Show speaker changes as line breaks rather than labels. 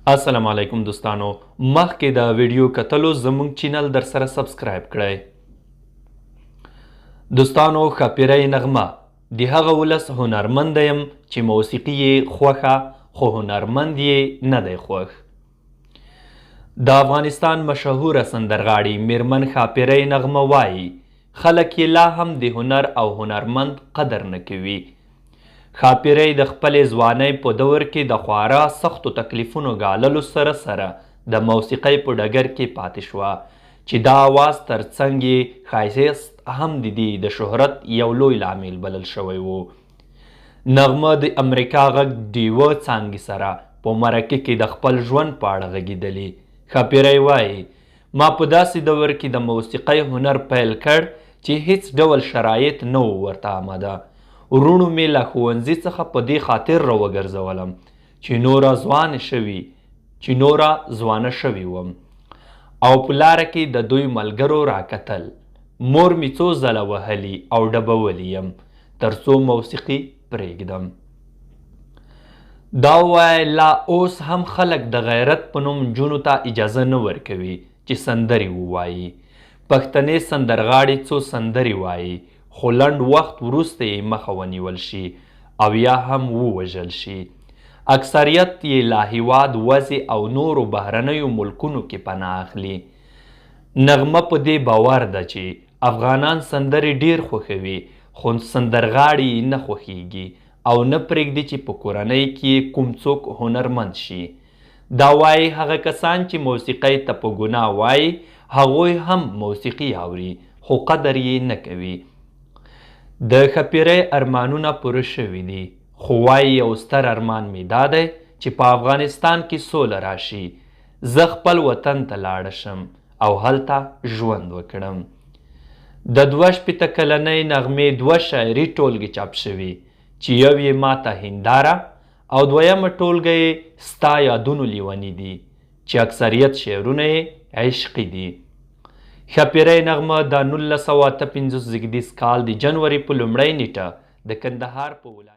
السلام علیکم دوستانو، مخکې د ویډیو کتلو زموږ چینل در سره سبسکرایب کړئ. دوستانو، ښاپیرۍ نغمه: د هغه ولس هنرمند یم چې موسیقي یې خوښه خو هنرمند یې نه دی خوښ. د افغانستان مشهوره سندرغاړي میرمن ښاپیرۍ نغمه وایي خلک یې لا هم د هنر او هنرمند قدر نه کوي. ښاپیرۍ د خپلې ځوانۍ په دور کې د خورا سختو تکلیفونو ګاللو سره سره د موسیقۍ په ډګر کې پاتې شوه چې دا اواز تر څنګ یې ښایست هم د دې د شهرت یو لوی لامل بلل شوی و. نغمه د امریکا غږ ډیوه څانګې سره په مرکه کې د خپل ژوند په اړه غږېدلې. ښاپیرۍ وایي، ما په داسې دور کې د موسیقۍ هنر پیل کړ چې هیڅ ډول شرایط نه وو ورته آماده. وروڼو مې له ښوونځي څخه په دې خاطر راوګرځولم چې نوره ځوانه شوې وم او په لاره کې د دوی ملګرو راکتل. مور مې څو ځله وهلي او ډبولي یم تر څو موسیقي پرېږدم. دا وایي لا اوس هم خلک د غیرت په نوم نجونو ته اجازه نه ورکوي چې سندرې ووایي. پښتنې سندرغاړې څو سندرې وایي خو لنډ وخت وروسته یې مخه ونیول شي او یا هم ووژل شي. اکثریت یې له هیواد وځي او نورو بهرنیو ملکونو کې پناه اخلي. نغمه په دې باور ده چې افغانان سندرې ډېر خوښوي خو سندرغاړي یې نه خوښیږي او نه پرېږدي چې په کورنۍ کې یې کوم څوک هنرمند شي. دا وایي هغه کسان چې موسیقۍ ته په ګناه وایي هغوی هم موسیقي اوري خو قدر یې نه کوي. د ښاپیرۍ ارمانونه پوره شوي دي خو وایي یو ستر ارمان مې دا دی چې په افغانستان کې سوله راشي، زه خپل وطن ته لاړه شم او هلته ژوند وکړم. د 62 کلنۍ نغمې دوه شاعري ټولګې چاپ شوي چې یو یې ماته هنداره او دویمه ټولګه یې ستا یادونو لیوني دي چې اکثریت شعرونه یې عشقي دي. ښاپیرۍ نغمه د 1958 زیږدیز کال د جنوري په لومړۍ نیټه د کندهار په ولایت